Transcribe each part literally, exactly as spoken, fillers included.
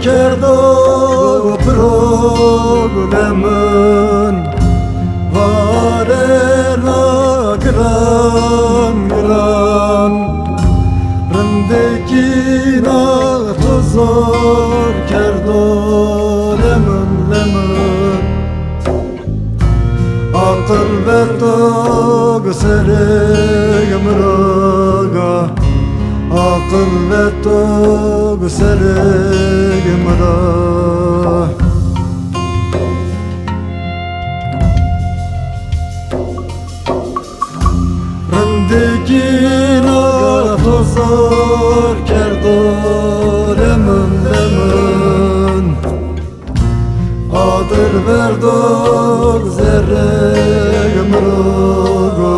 Kerdo piro lemin, vare ra giran giran, rindekî na to zor kerdo lemin lemin. Aqil veto gi serê gi mi ra ga, aqil veto gi serê gi mi ra. Rindekîna to zor kerdo lemin lemin. Adir verdo zerrê gi mi ra go,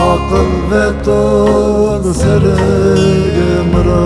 aqil veto serê gi mi ra.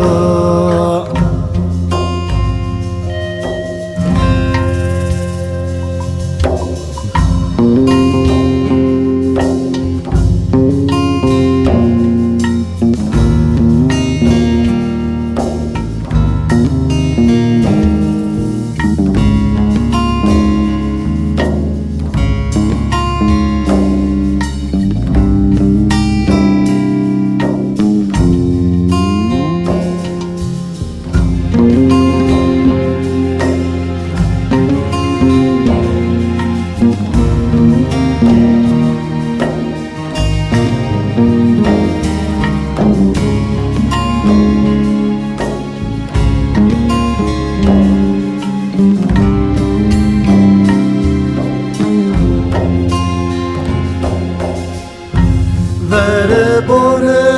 Verê borê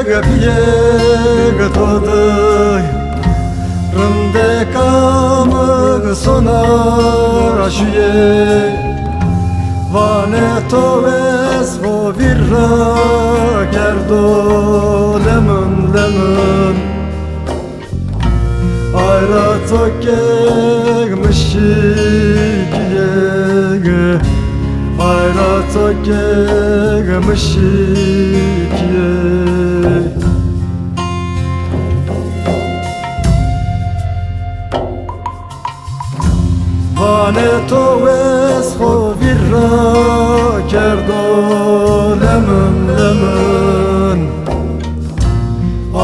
ge piyê ge to dey, rindeka mi ge sona şuyê. Vanê to wes xo vîr ra kerdo lemin lemin. Ayra tokeg mi şikiyeg, ayra tokeg mi şikiyeg. Vanê to wes xo vîr ra kerdo lemin lemin.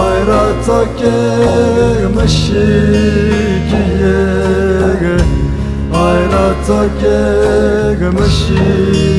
Ayra tokeg mi şikiyeg, ayra tokeg mi şikiyeg.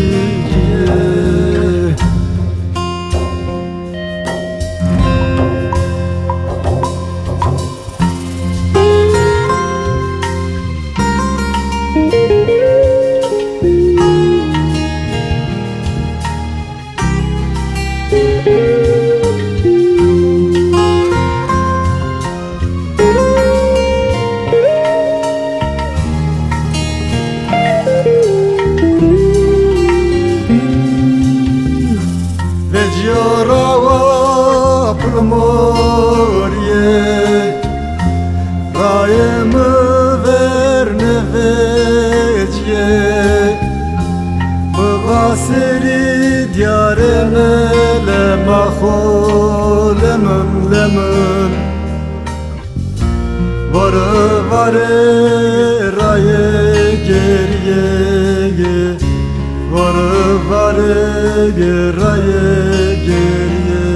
Veciya rawa pil morîyê, rayê mi ver nêvecîyê. Mi va serî dîyarê melema xo lemin lemin. Vare vare rayê gerîyê, vare vare rayê gerîyê.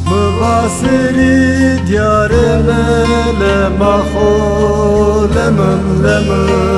Mi va serî dîyarê melema xo lemin lemin.